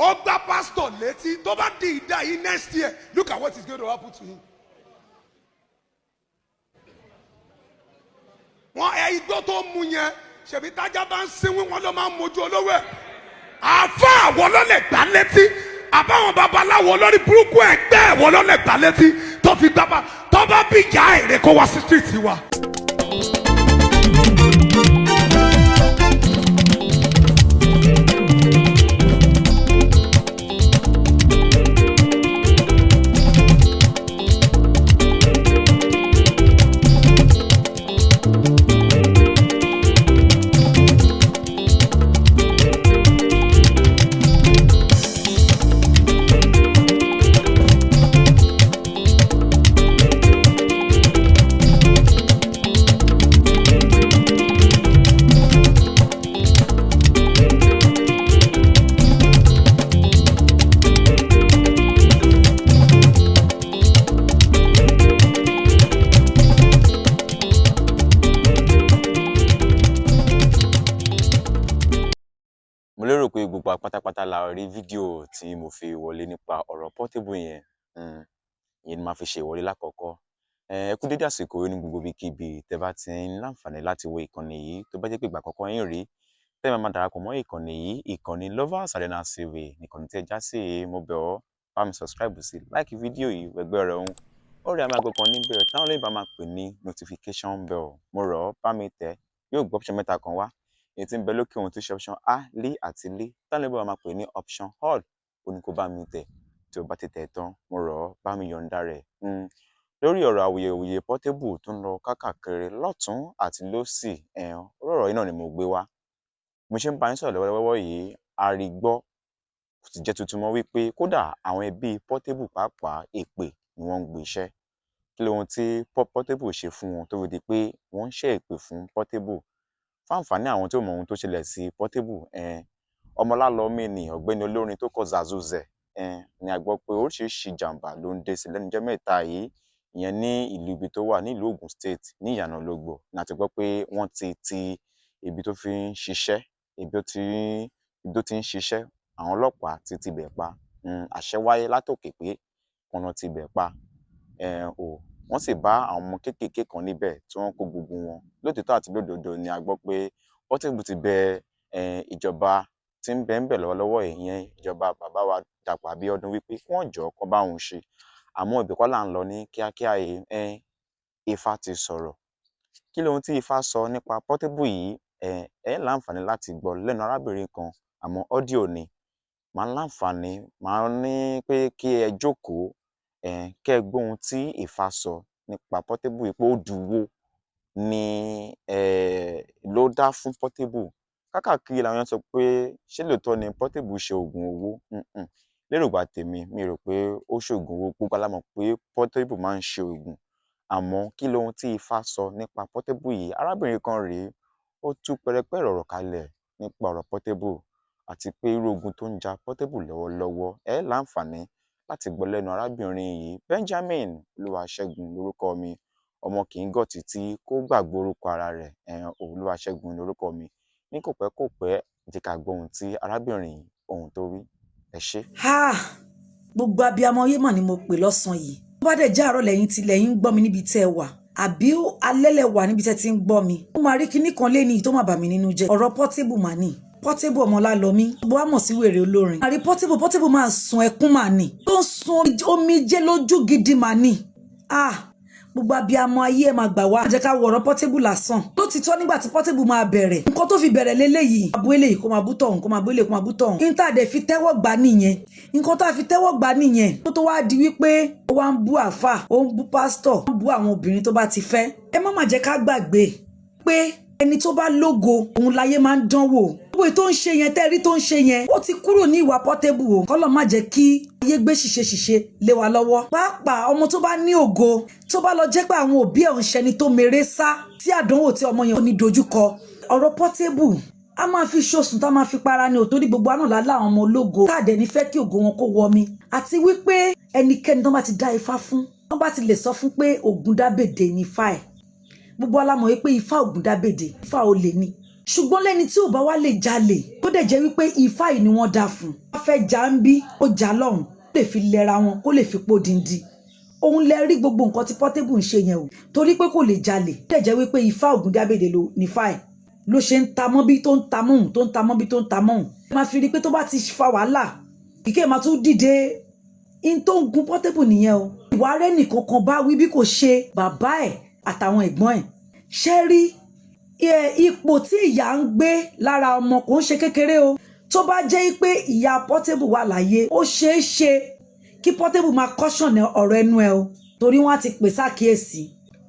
Ó gbá pásítọ̀ létí. Tó bá di ìdá yìí next year, look at what is going to happen to him. Wọn ẹ igbó tó mu yẹn, ṣèbí tájà bá ń sinwin, wọn ló máa ń mojú olówó ẹ. Àfa àwọn ló lè gbá létí, àbáwọn babaláwo lórí burúkú ẹgbẹ́ ẹ̀wọ̀n ló lè gbá létí tó fi gbá bá tó bá bí ìyá èrè kó wá sí street wa. Mo lérò pé gbogbo wa pátápátá la rí fídíò tí mo fi wọlé nípa ọ̀rọ̀ Portable yẹn. Ìyẹn ni màá fi ṣe ìwọlé lákọ̀ọ́kọ́. Ẹ kú dédé àsìkò yìí ní gbogbo ibikíbi tẹ́ bá ti ń láǹfààní láti wo ìkànnì yìí. Tó bá jẹ́ pé ìgbà àkọ́kọ́ yín rèé tẹ́ ẹ máa máa darapọ̀ mọ́ ìkànnì yìí, ìkànnì Lovers Arena TV nìkànnì tí ẹ já sí yìí. Mo bẹ̀ ọ́, bá mi subscribe sí, like fídíò yìí, wẹgbẹ́ rẹ̀ ń ó rí àmì aago kan níbẹ̀ táwọn olóyìnbó máa pè ní notification bell. Mo rọ̀ ọ́, bá mi tẹ̀. Yóò gbọ́ option mẹ́ta kan wá, èyí tí ń bẹ lókè ohun tó ṣe option A, L àti L, táwọn olóyìnbó máa pè ní option all. Ó ní kó bá mi tẹ̀. Tí o bá ti tẹ̀ tán, mo rọ̀ ọ́, bá mi yọ̀ǹda rẹ̀. Lórí ọ̀rọ̀ awuyewuye Portable tó ń lọ káàkiri lọ́tún àti lósì, ọ̀rọ̀ yìí náà ni mo gbé wá. Mo ṣe ń bá yín sọ̀rọ̀ lọ́wọ́lọ́wọ́ yìí, a rí gbọ́, kò sì jẹ́ tuntun mọ́ wípé kódà àwọn ẹbí Portable pàápàá, èpè ni wọ́n ń gbé iṣẹ́. Kí lohun tí Portable ṣe fún wọn tó fi di pé wọ́n ń ṣe èpè fún Portable? Fáǹfààní àwọn tí ò mọ ohun tó ṣẹlẹ̀ sí Portable, Ọmọlálọmí ni ọ̀gbẹ́ni olórin tó kọ Zazuzẹ, ni a gbọ́ pé oríṣiríṣi ìjàmbá ló ń dé sí lẹ́nu ọjọ́ mẹ́ta yìí. Ìyẹn ní ìlú ibi tó wà nílùú Ògùn State, ní Ìyànà Ológbò, ni a ti gbọ́ pé wọ́n ti ti ibi tó fi ń ṣiṣẹ́, ibi tó ti ń ṣiṣẹ́, àwọn ọlọ́pàá ti tibẹ̀ pa. Àṣẹ wáyé látòkè pé kọ́nà tibẹ̀ pa. Ò wọ́n sì bá àwọn ọmọ kéékèèké kan níbẹ̀ tí wọ́n kó gbogbo wọn. Lótìtọ́ àti lódodo ni a gbọ́ pé Portable ti bẹ ìjọba tí ń bẹ ń bẹ̀ lọ́wọ́lọ́wọ́ yìí, ìyẹn ìjọba bàbá wa Dàpọ̀ Abíọ́dún, wípé kí wọ́n jọ̀ọ́ kó bá òun ṣe. Àmọ́ ibẹ̀ kọ́ là ń lọ ní kíákíá yìí. Ifá ti sọ̀rọ̀. Kí lohun tí Ifá sọ nípa Portable yìí? Ẹ láǹfààní láti gbọ́ lẹ́nu arábìnrin kan, àmọ́ ọ́díò ni. Màá láǹfààní, màá ní pé kí ẹ jókòó, kẹ́ ẹ gbọ́ ohun tí Ifá sọ nípa Portable yìí, pé ó dùn wo ni ló dá fún Portable. Kákàkiri làwọn èèyàn sọ pé ṣé lóòótọ́ ni Portable ṣe oògùn owó? Lérògbà tèmi, mi rò pé ó ṣoògùn owó. Gbogbo wa la mọ̀ pé Portable máa ń ṣe oògùn. Àmọ́ kí lohun tí Ifá sọ nípa Portable yìí? Arábìnrin kan rèé, ó tú pẹrẹpẹrẹ ọ̀rọ̀ kalẹ̀ nípa ọ̀rọ̀ Portable àti pé irú ogun tó ń ja Portable lọ́wọ́lọ́wọ́. Ẹ láǹfààní láti gbọ́ lẹ́nu arábìnrin yìí. Benjamin Olúwaṣẹ́gun lórúkọ mi. Ọmọ kì í gọ̀ títí kó gbàgbé orúkọ ara rẹ̀. Olúwaṣẹ́gun lórúkọ mi. Ní kò pẹ́ kò pẹ́, jẹ́ ká gbọ́ ohun tí arábìnrin yìí, ohun tó wí. Ẹ ṣé. Ha! Gbogbo abiyamọ ayé mà ni mo pè lọ́sàn-án yìí. Tó bá dẹ̀ jẹ́ àárọ̀ lẹ́yìn tí lẹ́yìn ń gbọ́ mi níbi tẹ́ ẹ wà, àbí alẹ́ lẹ wà níbi tẹ́ ti ń gbọ́ mi. Ó máa rí kinní kan léni tó máa bà mí nínú jẹ́. Ọ̀rọ̀ Portable mà ní. Portable Ọmọlálọmí. Gbogbo wa mọ̀ sí wèrè olórin. Àrí Portable, Portable máa sun ẹkún mà ní. Tó ń sun omijé lójú gidi mà ní. Ah! Gbogbo abiyamọ ayé, ẹ máa gbà wá. Jẹ́ ká wọ ọ̀rọ̀ Portable lásán. Lótìtọ́, nígbà tí Portable máa bẹ̀rẹ̀, nǹkan tó fi bẹ̀rẹ̀ léléyìí, máa bú eléyìí, kó máa bú tọ̀hún, kó máa bú eléyìí, kó máa bú tọ̀hún. Níta dẹ̀ fi tẹ́wọ́ gbà nìyẹn. Nǹkan tó a fi tẹ́wọ́ gbà nìyẹn. Tó tó wá di wípé ó wá ń bú àáfà, ó ń bú pásítọ̀, ó ń bú àwọn obìnrin tó bá ti fẹ́. Ẹ má má jẹ́ ká gbàgbé pé ẹni tó bá lógo, òun láyé máa ń dánwò. Gbogbo èyí tó ń ṣe yẹn, tẹ́rí tó ń ṣe yẹn, ó ti kúrò ní ìwà Portable o. Kọ́lọ̀ má jẹ́ kí ayé gbé ṣìṣe ṣìṣe lé wa lọ́wọ́. Pàápàá ọmọ tó bá ní ògo, tó bá lọ jẹ́ pé àwọn òbí ẹ̀ ń ṣẹni tó mèrè sá tí àdánwò tí ọmọ yẹn ò ní dojúkọ. Ọ̀rọ̀ Portable, a máa fi ṣoṣùn tá a máa fi para ni ò, torí gbogbo àná lálá àwọn ọmọ ológo tá a dẹ̀ ní fẹ́ kí ògo wọn kó wọ mi. Àti wípé ẹnikẹ́ni tó bá ti dá ifá fún, tó bá ti lè sọ fún pé Ògúndábèdè ní ifá ẹ̀, gbogbo wa la mọ̀ wípé ifá Ògúndábèdè, ifá olè ni. Ṣùgbọ́n lẹ́ni tí ò bá wá lè jalè, tó dẹ̀ jẹ́ wípé ifá yìí ni wọ́n dá fún un. fẹ́ já ń bí ó já lọ́hùn, kó lè fi lẹ́ra wọn, kó lè fi pò dindi. Òun lẹ rí gbogbo nǹkan tí Portable ń ṣe yẹn o, torí pé kò lè jalè. Ó dẹ̀ jẹ́ wípé ifá Ògúndábèdè ló nífà ẹ̀ ló ṣe ń ta mọ́ bí tó ń ta mọ́hùn, tó ń ta mọ́ bí tó ń ta mọ́hùn. Máa fi rí i pé tó bá ti fa wàhálà kíkẹ́, máa tún dìde in tó ń gun Portable nìyẹn o. Ìwà rẹ̀ nìkan kan bá wí bí kò ṣe bàbá ẹ̀ àtàwọn ẹ̀gbọ́n ẹ̀. Ṣé rí ipò tí ìyá ń gbé lára ọmọ, kò ń ṣe kékeré o. Tó bá jẹ́ pé ìyá Portable wà láyé, ó ṣeé ṣe kí Portable máa caution ọ̀rọ̀ ẹnu ẹ o, torí wọ́n á ti pè sákìyèsí,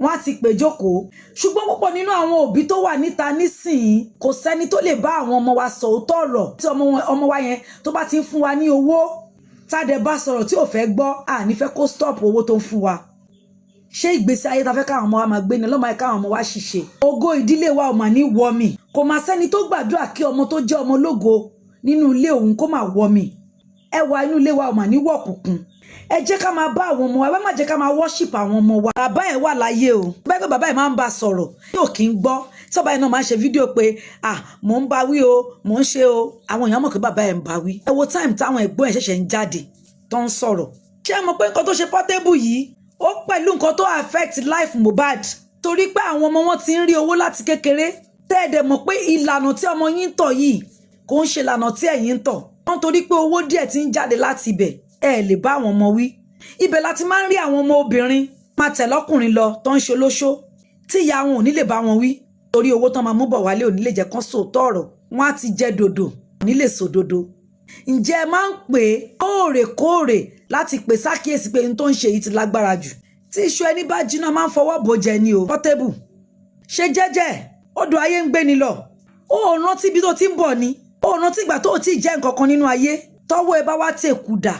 wọ́n á ti pè jókòó. Ṣùgbọ́n púpọ̀ nínú àwọn òbí tó wà níta nísìnyí, kò sẹ́ni tó lè bá àwọn ọmọ wa sọ òótọ́ ọ̀rọ̀. Tí ọmọ wa yẹn tó bá ti ń fún wa ní owó, tá bá sọ̀rọ̀ tí ò fẹ́ gbọ́, à ní fẹ́ kó stop owó tó ń fún wa. Ṣé ìgbésí ayé ta fẹ́ káwọn ọmọ wa máa gbé ni? Ọlọ́mọ ayé káwọn ọmọ wa ṣiṣẹ́. Ògo ìdílé wa ò mà ní wọ mi. Kò máa sẹ́ni tó gbàdúrà kí ọmọ tó jẹ́ ọmọ ológo nínú ilé òun kó máa wọ mi. Ẹwà inú ilé wa ò mà ní wọ̀ kùnkùn. Ẹ jẹ́ ká máa bá àwọn ọmọ wa, ẹ má jẹ́ ká máa worship àwọn ọmọ wa. Bàbá ẹ̀ wà láyé o. Bẹ́ẹ̀ pé bàbá ẹ̀ máa ń bá sọ̀rọ̀ tí ò kí ń gbọ́, tí bàbá ẹ̀ náà máa ń ṣe fídíò pé, "Ah, mò ń bá wí o, mò ń ṣe o." Àwọn èèyàn mọ̀ pé bàbá ẹ̀ ń bá wí. Ẹ wo time táwọn ẹ̀gbọ́n ẹ̀ ṣẹ̀ṣẹ̀ ń jáde tó ń sọ̀rọ̀. Ṣé ẹ mọ̀ pé nǹkan tó ṣe Portable yìí, ó pẹ̀lú nǹkan tó affect life Mohbad? Torí pé àwọn ọmọ wọn ti ń rí owó láti kékeré, tẹ́ ẹ dẹ̀ mọ̀ pé ìlànà tí ọmọ yín ń tọ̀ yìí kò ń ṣe ìlànà tí ẹ̀yin ń tọ̀ wọ́n, torí pé owó díẹ̀ ti ń jáde láti ibẹ̀, ẹ lè bá àwọn ọmọ wí. Ibẹ̀ láti máa ń rí àwọn ọmọ obìnrin máa tẹ̀lé ọkùnrin lọ tó ń ṣe olóṣó, tí ìyá wọn ò ní lè bá wọn wí, torí owó tán máa mú bọ̀ wálé ò ní lè jẹ́ kán sòótọ́ ọ̀rọ̀. Wọ́n á ti jẹ dòdò, ò ní lè sòdodo. Ǹjẹ́ ẹ máa ń pè é lóòrèkóòrè láti pè sákìyèsí pé n tó ń ṣe yìí ti lágbára jù? Tí iṣu ẹni bá jiná, máa ń fọwọ́ bò jẹ ni o. Portable, ṣe jẹ́jẹ́, odò ayé ń gbé ni lọ. Ó rántí ibi tó ti ń bọ̀ ni, ó rántí ìgbà tó o ti jẹ́ nǹkan kan nínú ayé. Tọ́wọ́ ẹ bá wá tèkù dà,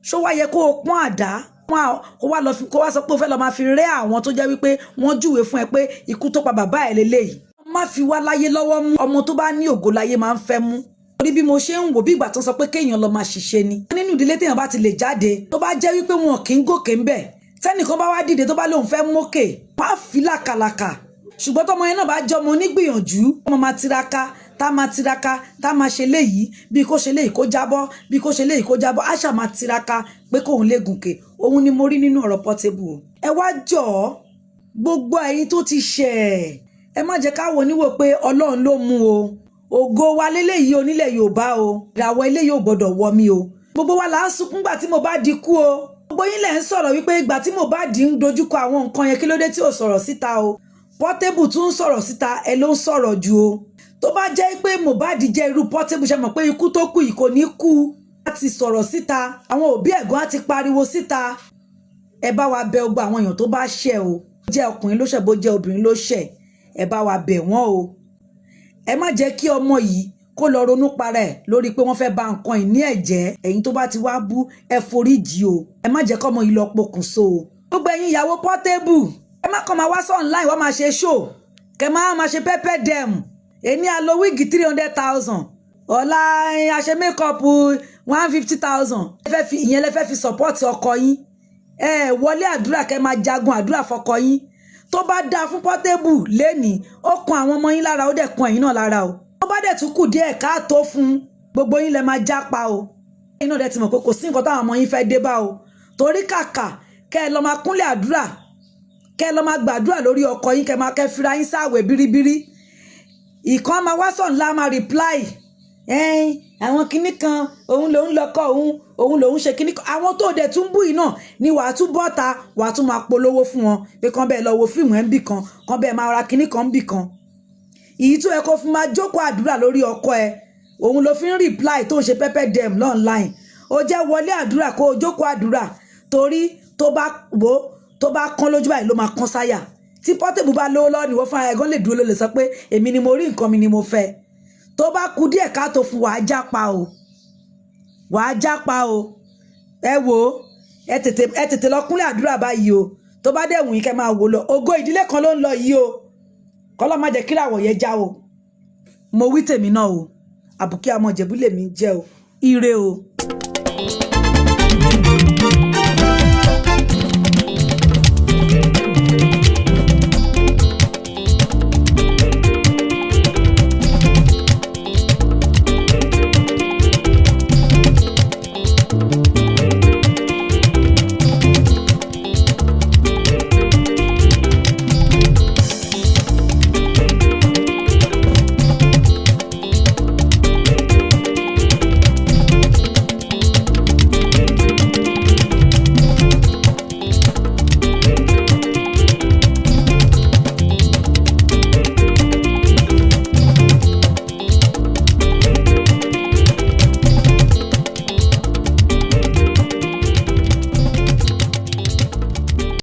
ṣó wá yẹ kó o pọ́n àdá kó wá lọ fi kó wá sọ pé o fẹ́ lọ máa fi rẹ́ àwọn tó jẹ́ wípé wọ́n júwe fún ẹ pé ikú tó pa bàbá ẹ lélẹ́yìí? Má fi wá láyé lọ́wọ́ mú. Ọmọ tó bá ní ògo láyé máa ń fẹ́ mú, torí bí mo ṣe ń wò, bí ìgbà tó ń sọ pé kéèyàn lọ máa ṣiṣẹ́ ni. Nínú ìdílé téèyàn bá ti lè jáde, tó bá jẹ́ wípé wọn kì í gòkè ń bẹ̀, tẹ́nìkan bá wá dìde tó bá lóun fẹ́ mókè, wọ́n á fi làkàlàkà. Ṣùgbọ́n tọmọ yẹn náà bá jẹ́ ọmọ onígbìyànjú, ọmọ máa tiraka, tá máa tiraka, tá máa ṣe léyìí, bí kò ṣe léyìí kó jábọ́, bí kò ṣe léyìí kó jábọ́, á ṣà máa tiraka pé kóun lè gùnkè. Òun ni mo rí nínú ọ̀rọ̀ Portable o. Ẹ wá jọ̀ọ́, gbogbo ẹ̀yin tó ti ṣẹ̀, ẹ má jẹ́ ká wò níwò pé Ọlọ́run ló mú o. Ògo wa léléyìí onílẹ̀ Yorùbá o, ìràwọ̀ eléyìí ò gbọ́dọ̀ wọ mi o. Gbogbo wa là ń sunkún gbà tí mo bá di kú o. Gbogbo yín lẹ̀ ń sọ̀rọ̀ wípé ìgbà tí Mohbad ń dojúkọ àwọn nǹkan yẹn, kí ló dé tí ò sọ̀rọ̀ síta o? Portable tún ń sọ̀rọ̀ síta, ẹ ló ń sọ̀rọ̀ jù o. Tó bá jẹ́ pé Mohbad jẹ́ irú Portable, ṣe mọ̀ pé ikú tó kú yìí kò ní kú láti sọ̀rọ̀ síta? Àwọn òbí ẹ̀gbọ́n á ti pariwo síta. Ẹ bá wa bẹ̀ gbogbo àwọn èèyàn tó bá ṣẹ̀ o. Jẹ́ ọkùnrin ló ṣẹ̀, bó jẹ́ obìnrin ló ṣẹ̀, ẹ bá wa bẹ̀ wọ́n o. Ẹ má jẹ́ kí ọmọ yìí kó lọ ronú para ẹ̀ lórí pé wọ́n fẹ́ bà nǹkan ìní ẹ̀ jẹ́. Ẹ̀yin tó bá ti wá bú, ẹ foríjì o. Ẹ má jẹ́ kọ́mọ yìí lọ pokùnso o. Gbogbo ẹ̀yin ìyàwó Portable, ẹ má kàn máa wá sí online, wọ́n máa ṣe show, kẹ máa máa ṣe pepper dem. Èní a lo wig 300,000, ọ̀la a ṣe makeup 150,000. Ìyẹn lẹ fẹ́ fi support ọkọ yín? Ẹ wọlé àdúrà, kẹ máa jagun àdúrà fọkọ yín. Tó bá dáa fún Portable lénìí, ó kan àwọn ọmọ yín lára, ó dẹ̀ kan ẹ̀yin náà lára o. Tó bá dẹ̀ tún kù díẹ̀ káàtó fún gbogbo yín, lẹ máa jápa o. Ẹ̀yin náà dẹ̀ ti mọ̀ pé kò sí nǹkan táwọn ọmọ yín fẹ́ dé bá o, torí kàkà kẹ́ ẹ lọ máa kúnlẹ̀ àdúrà, kẹ́ ẹ lọ máa gbàdúrà lórí ọkọ yín, kẹ́ máa kẹ́ fira yín sáwẹ̀ bíríbírí, ìkan máa wá sọ̀ ńlá máa reply ẹ̀ẹ́n àwọn kinní kan, òun lòun lọkọ òun, òun lòun ṣe kinní kan. Àwọn tó dẹ̀ tún bú yìí náà ni wàá tún bọ́ta, wàá tún máa polówó fún wọn pé kán bẹ́ẹ̀ lọ wo fíìmù ẹ̀ ń bì kan, kán bẹ́ẹ̀ máa ra kinní kan ń bì kan. Ìyí tó yẹ kó fi máa jókòó àdúrà lórí ọkọ ẹ, òun ló fi ń reply tó ń ṣe pepper dem online. Ó jẹ́ wọlé àdúrà, kó o jókòó àdúrà, torí tó bá wò, tó bá kán lójú báyìí ló máa kán sáyà. Tí Portable bá lówó lọ́wọ́, níwọ́ fúnra ẹ̀ gan lè dúró, ló lè sọ pé èmi ni mo rí nǹkan mi ni mo fẹ́. Tó bá kú díẹ̀ káàtó fún, wàá jápa o, wàá jápa o. Ẹ wò ó, ẹ tètè lọ kúnlẹ̀ àdúrà báyìí o. Tó bá dẹ̀ wù yín, kẹ́ máa wò lọ. Ògo ìdílé kan ló ń lọ yìí o. Kọ́lọ́ má jẹ́ kíràwọ̀ yẹn já o. Mo wí tèmi náà o. Àbùkí àmọ́ Ìjẹ̀bú lèmi jẹ́ o. Ire o.